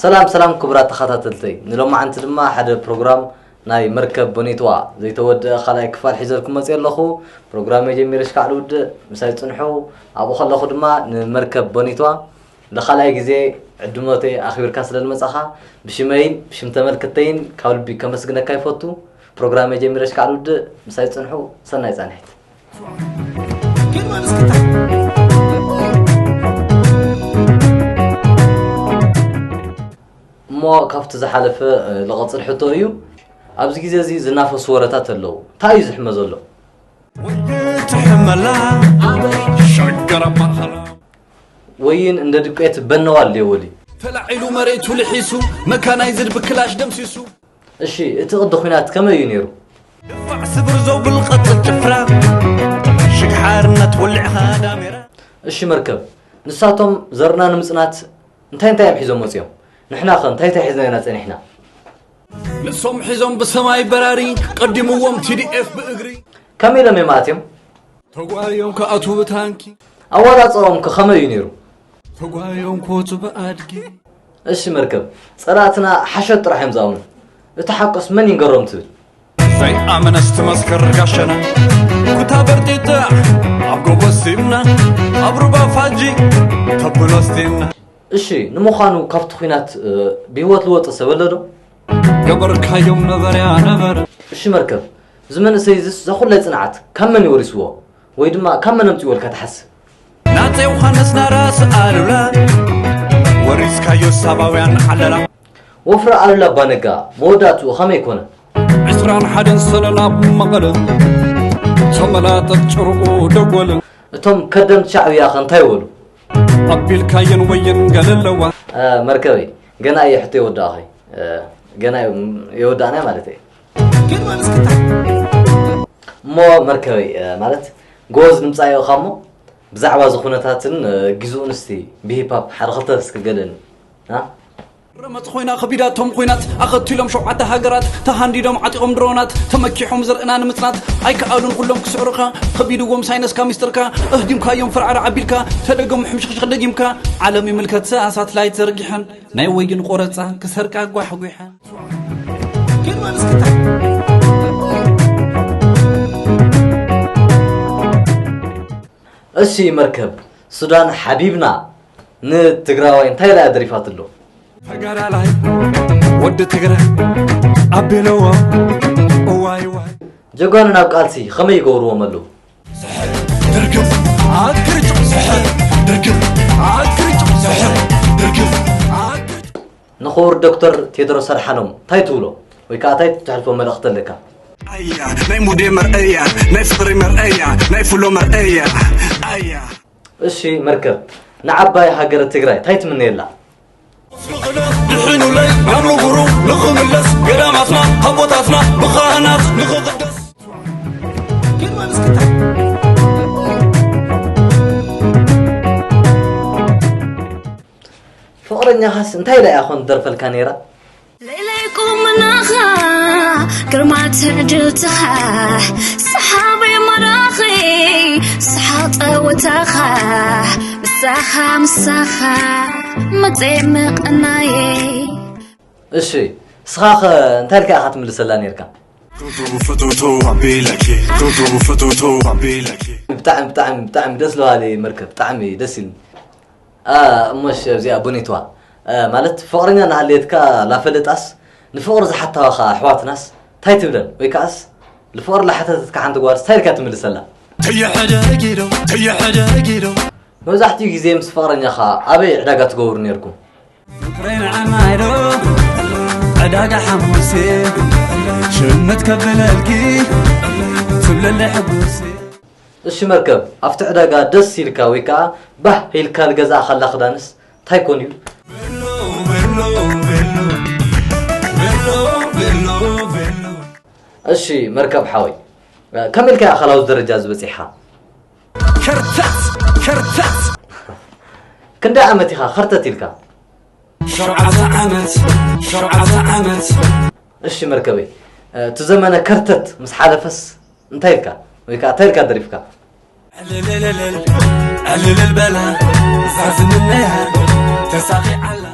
ሰላም ሰላም ክቡራት ተኸታተልተይ፣ ንሎማዓንቲ ድማ ሓደ ፕሮግራም ናይ መርከብ ቦኔትዋ ዘይተወደአ ካልኣይ ክፋል ሒዘልኩም መፅእ ኣለኹ። ፕሮግራመይ ጀሚረ እስካዕ ልውድእ ምሳይ ፅንሑ። ኣብኡ ከለኹ ድማ ንመርከብ ቦኔትዋ ንኻልኣይ ግዜ ዕድመተይ ኣኽቢርካ ስለ ዝመፃኻ ብሽመይን ብሽም ተመልከተይን ካብ ልቢ ከመስግነካ ይፈቱ። ፕሮግራመይ ጀሚረ እስካዕ ልውድእ ምሳይ ፅንሑ። ሰናይ ፃንሒት። እሞ ካብቲ ዝሓለፈ ልቐፅል ሕቶ እዩ። ኣብዚ ግዜ እዚ ዝናፈሱ ወረታት ኣለዉ። እንታይ እዩ ዝሕመ ዘሎ? ትሕመላ ሸገር ኣባኸላ ወይን እንደ ዱቄት በነዋል ሌወሊ። ተላዒሉ መሬቱ ልሒሱ መካናይዝድ ብክላሽ ደምሲሱ እሺ፣ እቲ ቅዲ ኲናት ከመይ እዩ ነይሩ? ድፋዕ ስብር ዘው ብልቐት ጭፍራ ሽግ ሓርነት ወሊዕኻ ዳሜራ እሺ መርከብ፣ ንሳቶም ዘርና ንምጽናት እንታይ እንታይ እዮም ሒዞም መጺኦም? ንሕና ኸ እንታይ እንታይ ሒዝና ኢና ጸኒሕና? ንሶም ሒዞም ብሰማይ በራሪ ቀዲምዎም ቲ ዲ ኤፍ ብእግሪ ከመይ ኢሎም እዮም ኣትዮም? ተጓዮም ክኣትዉ ብታንኪ ኣወዳጽኦም ከ ከመይ እዩ ነይሩ? ተጓዮም ክወፁ ብኣድጊ እሺ መርከብ፣ ጸላእትና ሓሸት ጥራሕ እዮም ዝኣምኑ። እቲ ሓቅስ መን ይንገሮም ትብል? ዘይኣመነስ ትመስክር ጋሸና ኩታ በርጢጣ ኣብ ጎቦ ሲምና ኣብ ሩባ ፋጂ ተብሎ ስቲምና እሺ ንምዃኑ ካብቲ ኲናት እ፣ ብህይወት ዝወፀ ሰብ ኣሎ ዶ? ገበርካዮም ነበርያ ነበረ እሺ መርከብ፣ እዚ መንእሰይ እዚስ እዛ ኩላይ ፅንዓት ካብ መን እዩ ወሪስዎ? ወይ ድማ ካብ መን ኣምፅዎ ኢልካ ትሓስብ? ናፀ ዮሃንስ ናራስ ኣሉላ ወሪስካዮ ሳባውያን ዓለላ ወፍሪ ኣሉላ ኣባነጋ መወዳእትኡ ከመይ ኮነ? ዕስራን ሓደን ሰነ ናብ መቐለ ተመላጠት ጭርኡ ደጎለ እቶም ከደምቲ ሻዕብያ ከ እንታይ በሉ? ኣቢልካየን ወየን ገለለዋ እ፣ መርከበይ፣ ገና እየ ሕቶ የወዳእኸይ። እ፣ ገና እየ- የወዳእናይ ማለት እየ። ግን ማለስክታ እሞ መርከበይ፣ እ፣ ማለት ጎበዝ ድምፃዊ ኢኻ እሞ ብዛዕባ እዚ ኩነታትን እ፣ ግዝኡን እስቲ ብሂፓፕ ሓደ ክልተ እስኪ ገለኒ። እ? ረመፅ ኮይና ከቢዳቶም ኮይናት ኣኸቲሎም ሸውዓተ ሃገራት ተሃንዲዶም ዓጢቖም ድሮናት ተመኪሖም ዘርእና ንምፅናት ኣይከኣሉን ኩሎም ክስዕሩኻ ከቢድዎም ሳይነስካ ሚስጥርካ እህዲምካዮም ፍርዓር ዓቢልካ ተደገሙ ሕምሽኽሽኽ ደጊምካ ዓለም ይምልከት ሳትላይት ዘርጊሐን ናይ ወይን ቆረፃ ክሰርቃ ጓሕጒሐን እሺ መርከብ ሱዳን ሓቢብና ንትግራዋይ እንታይ ኢላ እያ ደሪፋትሎ? ተጋዳላይ ወዲ ትግረ ኣቤለዎ እዋይ ዋይ ጀጋኑ ናብ ቃልሲ ከመይ ይገብርዎም ኣለዉ? ድርግም ኣትክርጭ ዝሕር ድርግም ኣትክርጭ ዝሕር ድርግም ኣትክርጭ ንኽቡር ዶክተር ቴድሮስ ኣድሓኖም እንታይ ትብሎ? ወይ ከዓ እንታይ ትሕልፎ መልእኽቲ ኣለካ? ኣያ ናይ ሙዴ መርአያ ናይ ፍቕሪ መርአያ ናይ ፍሎ መርአያ ኣያ እሺ መርከብ ንዓባይ ሃገረ ትግራይ እንታይ ትምነየላ? ድሕኑለይ ናብ ንጉሩ ንኽምለስ ገዳማትና ኣቦታትና ብኻህናት ንኽቕደስ ፍቕረኛኻስ እንታይ ኢላ እያ ኾን ትደርፈልካ ነይራ? ለይለይ ቁምናኻ ግርማ ትዕድልትኻ ሰሓቢ ማራኺ ሰሓቕ ጸወታኻ ምሳኻ ምሳኻ መጸ ምቕናየ እሺ እስኻ ኸ እንታይ ኢልካ ኢኻ ትምልሰላ ነይርካ? ቶቶ ፍቶቶ ኣቢለኪ ቶቶ ፍቶቶ ኣቢለኪ ብጣዕሚ ብጣዕሚ ብጣዕሚ ደስ ለዋሊ መርከብ ብጣዕሚ ደስ ኢልኒ። አ፣ እሞሽ ኣብዚኣ ቦኔትዋ አ፣ ማለት ፍቕረኛ እናሃለየትካ ላፈለጣስ ንፍቕሪ ዝሓታዋኻ ኣሕዋትናስ እንታይ ትብለን? ወይ ከዓስ ልፍቕሪ ላሓተተትካ ሓንቲ ጓልስ እንታይ ኢልካ ትምልሰላ? ተየሐደጊዶ ተየሐደጊዶ መብዛሕትኡ ግዜ ምስ ፍቕረኛኻ ኣበይ ዕዳጋ ትገብሩ ነይርኩም? ፍቅረይ ንዓማይዶ ዕዳጋ ሓሙሴ ሽምት ከብለልኪ ትብለለ ሕጉሴ እሺ መርከብ ኣብቲ ዕዳጋ ደስ ኢልካ ወይ ከዓ ባህ ኢልካ ልገዛእኻላ ክዳንስ እንታይ ኮን እዩ? እሺ መርከብ ሓወይ ከመይ ኢልካ ኢኻ ላውዝ ደረጃ ዝበፂሕኻ? ከርተት ከርተት ክንደይ ዓመት ኢኻ ኸርተት ኢልካ? ሸውዓተ ዓመት ሸውዓተ ዓመት እሺ መርከበይ እቲ ዘመነ ከርተት ምስ ሓለፈስ እንታይ ኢልካ ወይ ከዓ እንታይ ኢልካ ደሪፍካ? ዕልልልልል ዕልልል በላ እዛ ዝምነያ ተሳኺዓላ